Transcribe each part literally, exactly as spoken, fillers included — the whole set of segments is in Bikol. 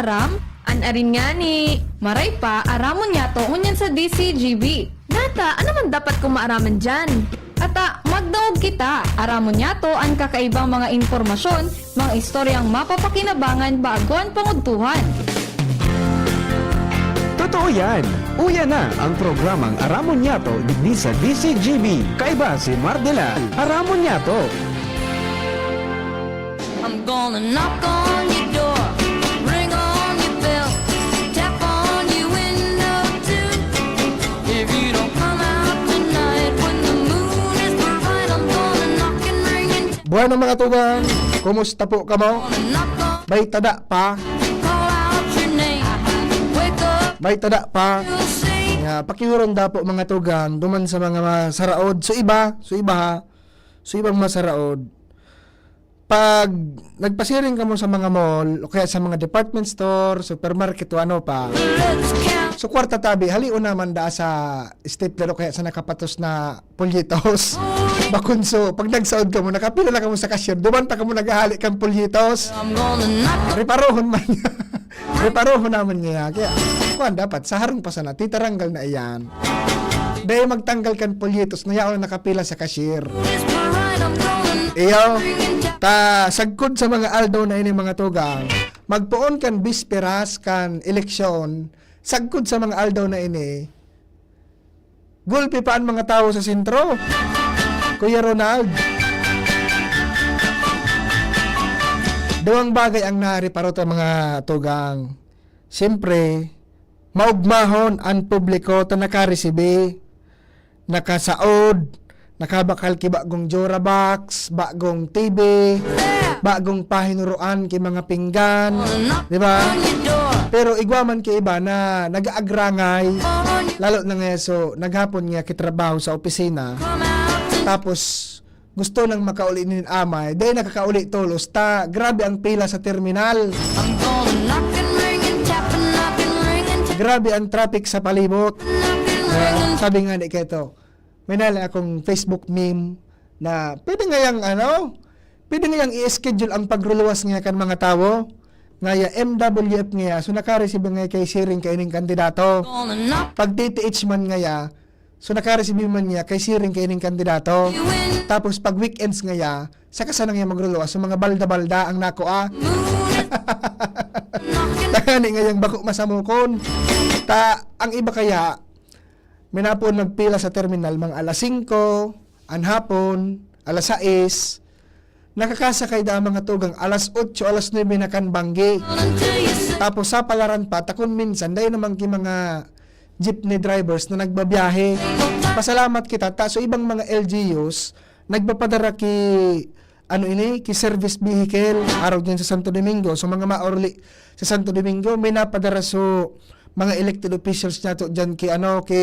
Aram? An arin ngani, maray pa, aramon niyato ngunyan sa D C G B. Nata, ano man dapat kong maaraman diyan? Ata, magdangog kita. Aramon niyato an kakaibang mga impormasyon, mga istoryang mapapakinabangan bago an pangudtuhan. Totoo yan! Uya na ang programang Aramon Niyato digdi sa D C G B. Kaiba si Mardelal. Aramon Niyato! I'm gonna knock on your door, ring on your bell, tap on your window too. If you don't come out tonight when the moon is bright, I'm gonna knock and ring and Bueno mga tugang, kumusta po kamo? knock on, May tada pa, call out your name. Wake up, may tada pa. you'll see. Nga, pakihuron dapo mga tugang, duman sa mga masaraod. So iba, so iba ha, so ibang masaraod. Pag nagpasiring kamo sa mga mall o kaya sa mga department store, supermarket o ano pa, Let's count. So kwarta tabi, halion naman da sa stapler o kaya sa nakapatos na polyitos. Bakunso, pag nagsaod ka mo, nakapila na ka mo sa cashier, duman pa ka mo naghahali kang polyitos. I'm gonna knock Reparohon man niya. Reparohon naman niya. Kaya, kuwan, dapat sa harong pa sana, titaranggal na iyan. Dahil magtanggal kan polyitos na yaon na nakapila sa cashier. this bright, I'm gonna Iyo, ring and tap. Ta sagkod sa mga aldaw na ini, mga tugang, magpoon kan bisperas kan eleksyon, sagkod sa mga aldaw na ini, gulpi pa an mga tawo sa sentro. Kuya Ronald, duwang bagay ang nareparo ta, mga tugang. Siyempre, maugmahon an publiko ta nakaresibi, nakasaod, nakabakal ki bagong Jorabox, bagong T V, bagong pahinuroan ki mga pinggan, di ba? Pero igwa man ki iba na nag-aagrangay, lalo na nga so, naghapon nga kitrabaho sa opisina. Tapos, gusto nang makauli nin amay, dahil nakakauli tolos ta, grabe ang pila sa terminal. I'm gonna knock and ring and tap and knock and ring and tap Grabe ang traffic sa palibot. and ring and Sabi nga ni Keto, may nali akong Facebook meme na pwede ngayang ano, pwede ngayang i-schedule ang pagruluwas nga kan mga tawo. Ngaya M W F ngaya, so nakareceive nga kay siring kaining kandidato. gonna knock Pag T T H man ngaya, so nakareceive man niya kay siring kaining kandidato. you in. Tapos pag weekends ngaya, saka sana nga magruluwas. So mga balda-balda ang nakuha. Knocking Tangani ngayang bako masamukon. Ta, ang iba kaya, minapon magpila sa terminal mga alas singko, an hapon, alas sais. Nakakasakay da ang mga tugang alas otso, alas nuebe na kan banggi. until you say Tapos sa palaran pa, takon minsan, dahil naman ki mga jeepney drivers na nagbabiyahe. Pasalamat kita, ta, so ibang mga L G Us, nagpapadara ki, ano ini, ki service vehicle, araw dyan sa Santo Domingo. So mga maorli sa Santo Domingo, may napadara so mga elected officials nato dyan ki, ano, ki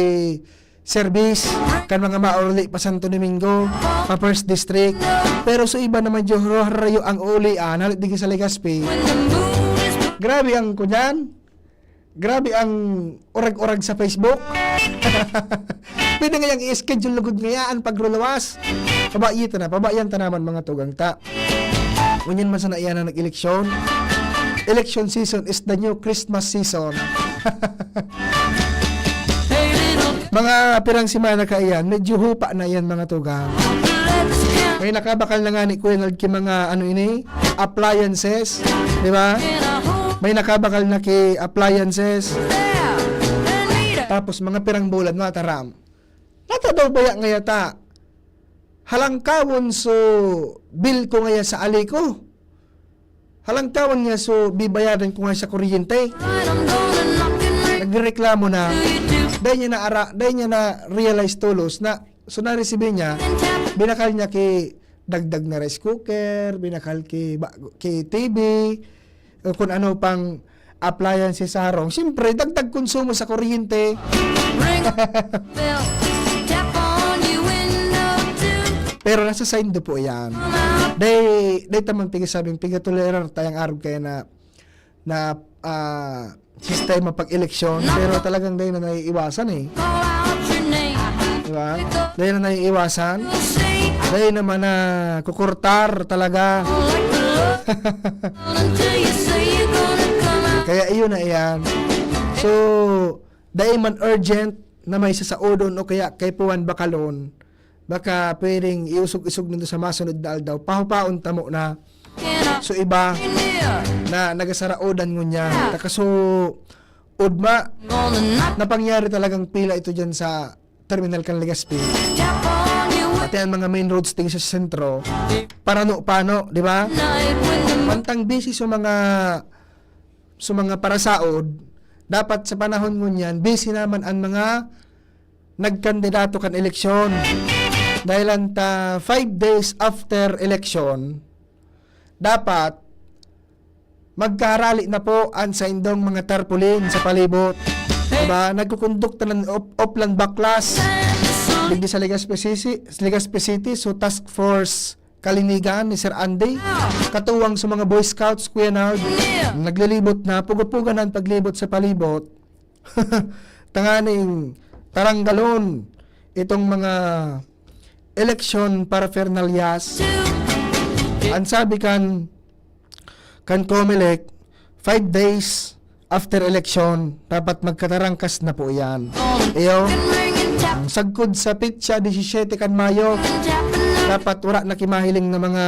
service, kan mga maorli pa Santo Domingo, pa First District. Pero so iba naman dyan, harayo ang uli, ah, nalit digi sa Legazpi. when the moon is Grabe ang kunyan. Grabe ang urag-urag sa Facebook. Pwede ngayang i-schedule lugod ngayaan pagruluwas. Pabayi ta na, pabayan ta naman mga tugang ta. Ngunyan man sana iyan ang nag-eleksyon. Election season is the new Christmas season. Hey, little Mga pirang semana ka iyan, medyo hupa na iyan mga tugang. let's count May nakabakal na nga ni Kuya Nald ki mga ano ini, appliances, di ba? and I hope May nakabakal na ki appliances. there and meet her. Tapos mga pirang bulan, mga taram. Nata daw baya nga yata. Halangkawon so bill ko ngaya sa ali ko. Halangkawon nga so bibayadan ko nga sa kuryente. Right, I'm gonna knock and ring Nagreklamo na. till you do. Dahil niya na ara, dahil niya na realize tolos na so na-receive niya, And tap binakal niya ki dagdag na rice cooker, binakal ki, ba, ki T V, o kung ano pang appliances sa harong. Siyempre, dagdag konsumo sa kuryente. ring a bell, tap on your window too. Pero nasa saindo po yan. Come out, Day, day tamang pigasabing pigatolerar tayang arog kaya na na ah, sistema pag-eleksyon, pero talagang day na naiiwasan eh. call out your name. Di ba? Day na naiiwasan. Say Day naman na kukurtar talaga. like the love until you say you're gonna come out. Kaya iyon na iyan. So, dai man urgent na may sasaodon o kaya kaipuhan bakalon, baka pwedeng iusog-isog nindo sa masunod na aldaw. Pahupaon tamo na. So, iba na nagasaraodan ngunyan. Taka so, udma, napangyari talagang pila ito dyan sa terminal kan Legazpi. Pati ang mga main roads din sa sentro, parano-pano, di ba? Mantang busy sa mga, sa mga parasaod, dapat sa panahon ngunyan, busy naman ang mga nagkandidato kan eleksyon. Dahil ang ta, five days after election, dapat magkaharali na po ang saindong mga tarpaulin sa palibot. Diba? Nagkukondukta ng op-, Oplan Baklas. Digdi sa Legazpi City, Legazpi City, so Task Force Kalinigan ni Sir Andy, katuwang sa mga Boy Scouts, Kuya Nard, naglilibot na, puga-puga na ang paglibot sa palibot. Tanganing taranggalon itong mga election paraphernalias. Ang sabi kan, kan Comelec, five days after election, dapat magkatarangkas na po yan. Iyo, ang sagkod sa petsa disisete kan Mayo, dapat wala na kimahiling na mga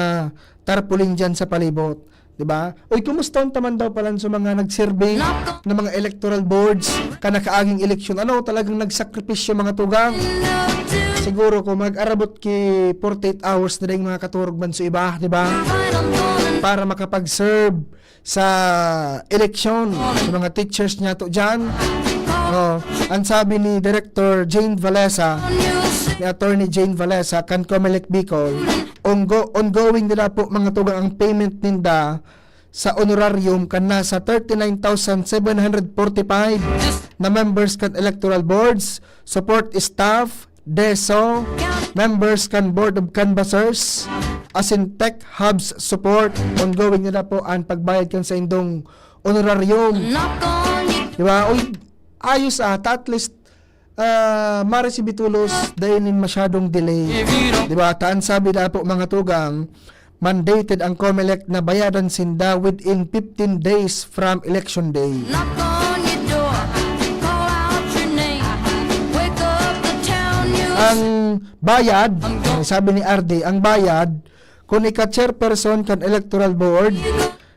tarpaulin dyan sa palibot. Di ba? Uy, kumusta unta man daw palan sa mga nagserbi ng mga electoral boards kan nakaaging eleksyon? Ano, talagang nagsakripisyo, mga tugang? Siguro kung mag-arabot ki forty-eight hours na ding mga katurog man sa iba, di ba? Para makapag-serve sa eleksyon, sa mga teachers niya to dyan. Oh, ang sabi ni Director Jane Valesa, ni Attorney Jane Valesa, kan Comelec Bicol, Ongo-, ongoing nila po, mga tugang, ang payment ninda sa honorarium kan nasa thirty-nine thousand seven hundred forty-five na members kan electoral boards, support staff, DESO, members kan Board of Canvassers, asin Tech Hubs support. Ongoing nila po ang pagbayad kan saindong honorarium. Di ba? Uy, ayos ata. At least, ah, mareceive tolos, dai nin masyadong delay. Di ba? Ta an sabi na po, mga tugang, mandated ang Comelec na bayadan sinda within fifteen days from election day. Knock on your door, call out your name, wake up the town news. Ang bayad, ang sabi ni R D, ang bayad, kung ika-chairperson kan electoral board,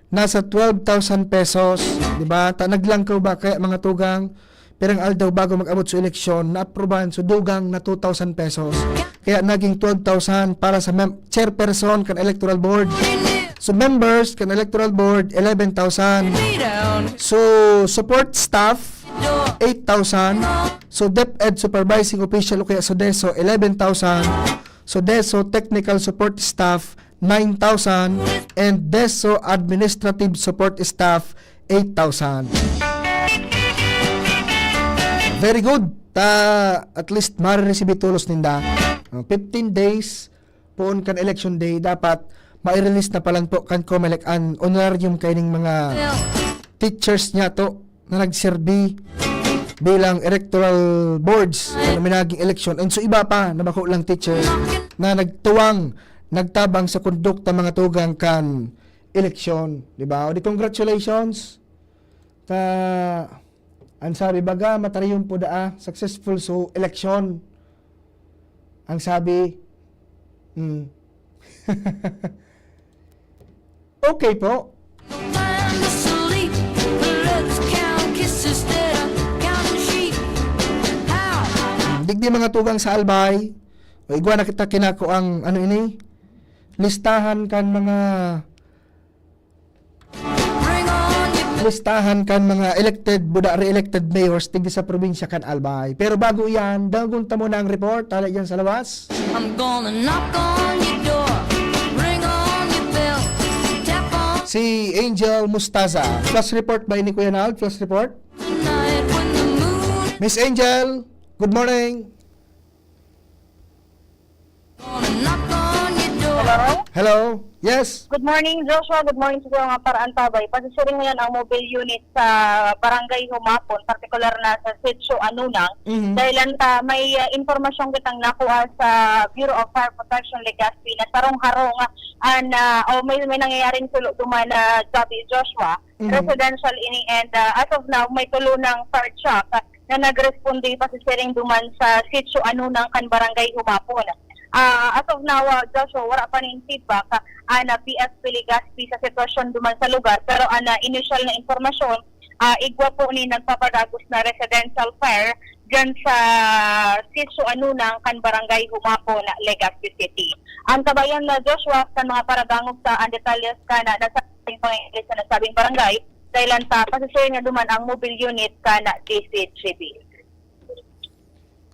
nasa twelve thousand pesos, di ba? Ta naglangkaw ba kaya, mga tugang, pirang aldaw bago mag-abot sa eleksyon, naaprubahan sa dugang na two thousand pesos. Kaya naging twelve thousand para sa mem-, chairperson kan electoral board. So, members kan electoral board, eleven thousand. So, support staff, eight thousand. So, DepEd supervising official o kaya sa DESO, eleven thousand. So, DESO technical support staff, nine thousand, and DESO administrative support staff, eight thousand. Very good. Ta, at least, marereceive tolos ninda. Uh, fifteen days, poon kan election day, dapat mai-release na palan po kan Comelec an honorarium kaining mga teachers niya to na nagserbi bilang electoral boards sa minaging eleksyon. And so, iba pa na bako lang teachers na nagtuwang, nagtabang sa kondukta, mga tugang, kan eleksyon, di ba? O di, congratulations. Ta, ang sabi baga, matariyon po daa, successful so eleksyon. Ang sabi, hmm. Okay po. Digdi, mga tugang, sa Albay. O, igwa na kita kinako ang, ano ini? Listahan kan mga, listahan kan mga elected, buda re-elected mayors digdi sa probinsya kan Albay. Pero bago iyan, dangon ta muna ang report, hale diyan sa lawas. I'm gonna knock on your door, ring on your bell, tap on. Si Angel Mustaza. Flash report ba ini, Kuya Nald? Flash report? Tonight when the moon. Miss Angel, good morning. Gonna knock on your door. Hello? Hello? Yes? Good morning, Joshua. Good morning sa mga paraantabay. Pasisiring ngayon ang mobile unit sa Barangay Humapon, partikular na sa Sitio Anunang. Mhm. Dahil lang ta, may ah, impormasyong kitang nakuha sa Bureau of Fire Protection Legazpi na sarong-harong an ah, o may, may nangyayaring sulo duman na Javi Joshua, Mhm. residential ini, and ah, as of now, may tulo ng fire truck ah, na nagresponde pasisiring duman sa Sitio Anunang kan Barangay Humapon. Ah, as of now, ah, Joshua, wala pa ning feedback ah, an ah, P F P Legazpi sa sitwasyon duman sa lugar, pero an ah, initial na impormasyon, ah, igwa po ni nagpapadagos na residential fire dyan sa Sitio Anunang kan Barangay Humapon, Legazpi City. Ang kabayan na Joshua sa mga paradangog sa ang detalye kan ah, nasabing pangyayaring sa nasabing barangay, dahil lang ta pasisiring na duman ang mobile unit kan ah, D C G B.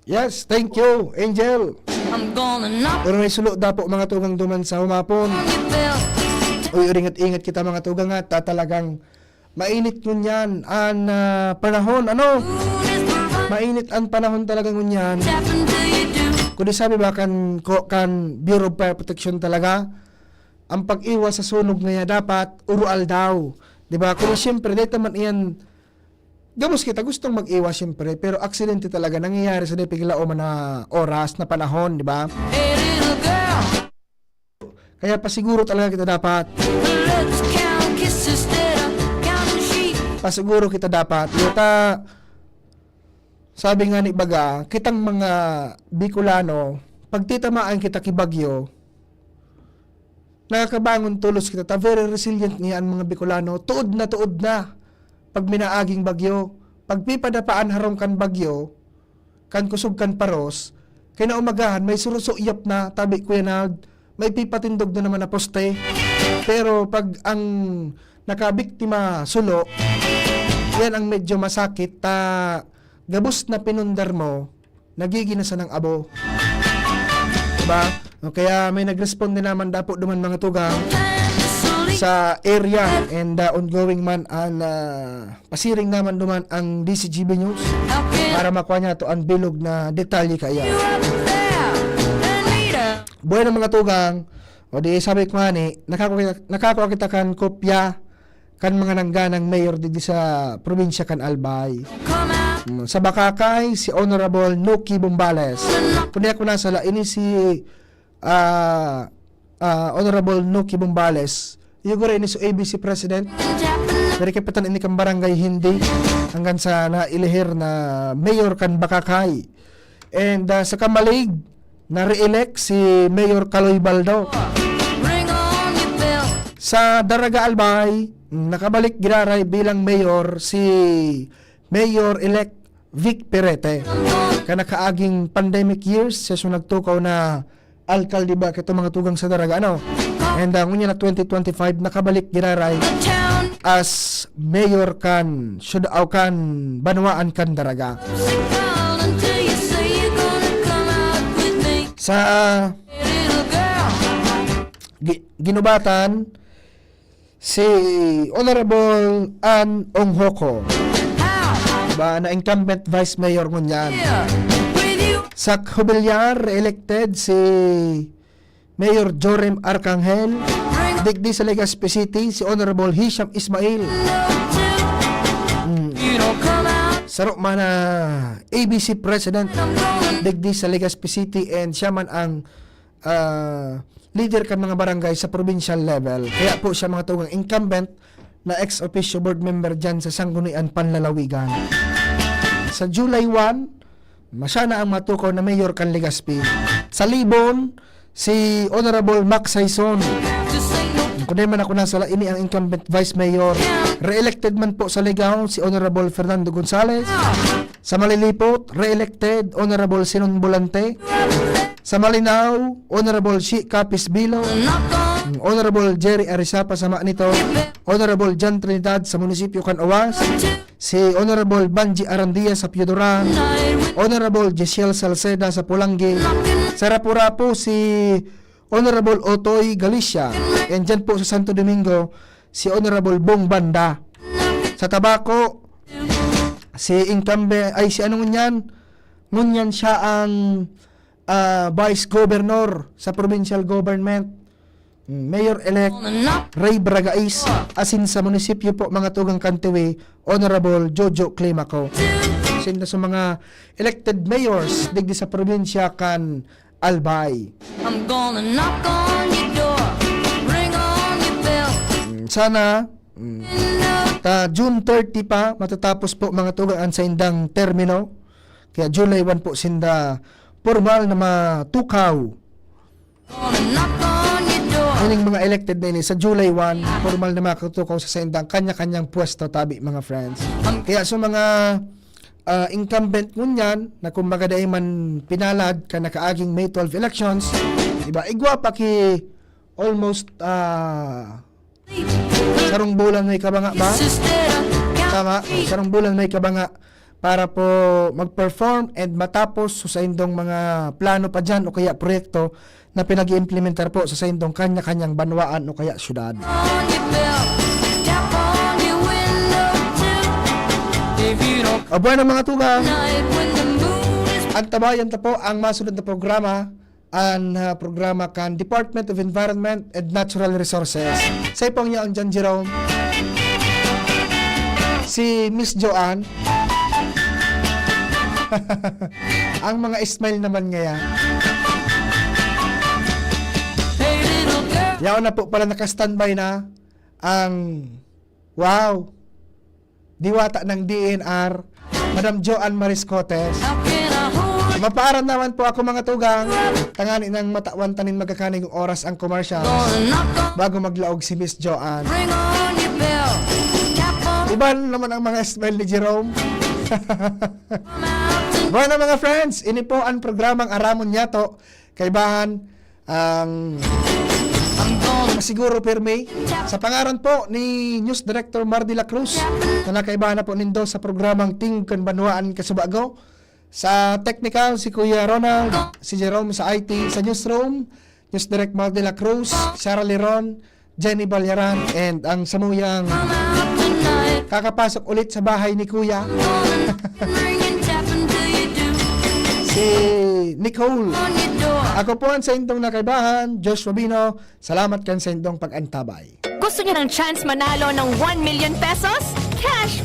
Yes, thank you, Angel. I'm gonna knock Pero may sulo dapo mga tugang duman sa Humapon. on your bell. Uy, ingat-ingat kita mga tugang ha, ta talagang mainit ngunyan an ah, panahon, ano? Mainit ang panahon talaga ngunyan. Tapping till you do. Kundi sabi ba kan, ko- kan Bureau of Fire Protection talaga, ang pag-iwas sa sunog ngaya dapat urual daw. Di ba? Kung siyempre, dahil man iyan, gabos kita gustong mag-iwas siyempre, pero aksidente talaga nangyayari sa depiglaoman na oras, na panahon, di ba? Hey, little girl, Kaya pasiguro talaga kita dapat. Let's count kisses instead of counting sheep. Pasiguro kita dapat. Yuta, sabi nga ni baga, kitang mga Bicolano, pagtitamaan kita ki bagyo, nakakabangon tolos kita. Ta very resilient niya ang mga Bicolano. Tuod na tuod na. Pag minaaging bagyo, pagpipadapaan harong kan bagyo, kan kusog kan paros, kinaumagahan, may surusuyap na, tabi, Kuya Nald, may pipatindog na naman na poste. Pero pag ang nakabiktima sulo, yan ang medyo masakit, ta gabos na pinundar mo, nagiging na sanang abo. Diba? O kaya may nag-respond din naman dapo duman mga tugang sa area, and uh, ongoing man ang uh, pasiring naman duman ang D C G B News para makuha niya to ang bilog na detalye kaya. You up there, Anita. Bueno mga tugang, o di sabi ko nga ni, nakakuha, nakakuha kita kan kopya kan mga nangganang mayor digdi sa probinsya kan Albay. Come out. Mm, sa Bacacay, si Honorable Nuki Bombales. Kung di ako nasala, ini si ah, ah, Honorable Nuki Bombales. Iyo guro ini si A B C President. And tapping Dari kapitan ini kan barangay Hindi hanggang sa nailihir na mayor kan Bacacay. And ah, sa Camalig, na-re-elect si Mayor Kaloy Baldo. Ring on your bell. Sa Daraga Albay, nakabalik giraray bilang mayor si Mayor-elect Vic Perete. Kan nakaaging pandemic years, siya siya nagtukaw na alkalde ba kito mga tugang sa Daraga, ano? And uh, ngunyan na twenty twenty-five, nakabalik giraray The town. As mayor kan syud-, aw kan banwaan kan Daraga. Sit down until you say you're gonna come out with me. Sa Little girl. Gi- Ginubatan, si Honorable Ann Ong Hoko, How? Ba na incumbent vice mayor ngunyan. Yeah. With you. Sa Jubilar, re-elected si Mayor Jorim Arcangel. Digdi sa Legazpi City, si Honorable Hisham Ismail. Mm. You don't come out. Saro man na A B C President. Digdi sa Legazpi City, and siya man ang ah, leader kan mga barangay sa provincial level. Kaya po siya mga tugang incumbent na ex officio board member dyan sa Sanggunian Panlalawigan. Sa July one, masya na ang matukaw na mayor kan Legazpi. Sa Libon, si Honorable Mac Saison. Kung di man ako nasala, ini ang incumbent vice mayor. Re-elected man po sa Ligao, si Honorable Fernando Gonzales. Sa Malilipot, re-elected, Honorable Sinon Bolante. Sa Malinao, Honorable Shi Capis Bilo. Honorable Jerry Arizapa sa Manito. Honorable John Trinidad sa munisipyo kan Oas. Si Honorable Banji Arandia sa Pioduran. Honorable Jesiel Salceda sa Pulangi. Sa Rapu-Rapu, si Honorable Otoy Galicia. And dyan po sa Santo Domingo, si Honorable Bong Banda. Sa Tabaco, si incumbent, ay si ano ngunyan? Ngunyan siya ang ah, vice governor sa provincial government. Mm, Mayor-elect Ray Bragais, asin sa munisipyo po, mga tugang, kan Tiwi, Honorable Jojo Climaco. Sinda sa mga elected mayors digdi sa probinsya kan Albay. I'm gonna knock on your door, ring on your bell. Mm, sana, mm, ta June thirty pa matatapos po, mga tugang, ang saindang termino. Kaya July one po sinda pormal na matukaw. Gonna knock on your door. Ining mga elected na ini, sa July one, pormal na makatukaw sa saindang kanya-kanyang pwesto, tabi, mga friends. Kaya sa mga, ah, incumbent ngunyan, na kumbaga dai man pinalad kan nakaaging May twelve elections, diba? Igwa pa ki almost, ah, sarong bulan may kabanga ba? Tama, sarong bulan may kabanga para po mag-perform and matapos sa saindong mga plano pa dyan o kaya proyekto na pinag-iimplementar po sa saindong kanya-kanyang banwaan o kaya syudad. O bueno, mga tugang, antabayan ta po ang masunod na programa, an, ah, programa kan Department of Environment and Natural Resources. Sa ipong yaon dyan, Jerome, si Miss Joanne. Ang mga smile naman ngaya. Yaon na po pala, naka-standby na ang, wow, diwata ng D N R, Madam Joanne Mariscotes. Mapaaram naman po ako, mga tugang, tangani nang matawan tanin magkakaning oras ang commercial bago maglaog si Miss Joanne. Iba naman ang mga smile ni Jerome. Bueno, mga friends, ini po ang programang Aramon Nyato. Kaibahan, ang siguro pirmi. Sa pangaran po ni News Director Mar de la Cruz, na nakaibahan na po nindo sa programang Tingog kan Banwaan Kasubago. Sa technical, si Kuya Ronald, si Jerome sa I T, sa newsroom, News Direct Mar de la Cruz, Sarah Leron, Jenny Balyaran, and ang samuyang kakapasok ulit sa bahay ni Kuya, si Nicole. Ako po ang saindong nakaibahan, Joshua Bino. Salamat kan saindong pag-antabay. Gusto niyo ng chance manalo ng one million pesos? Cash!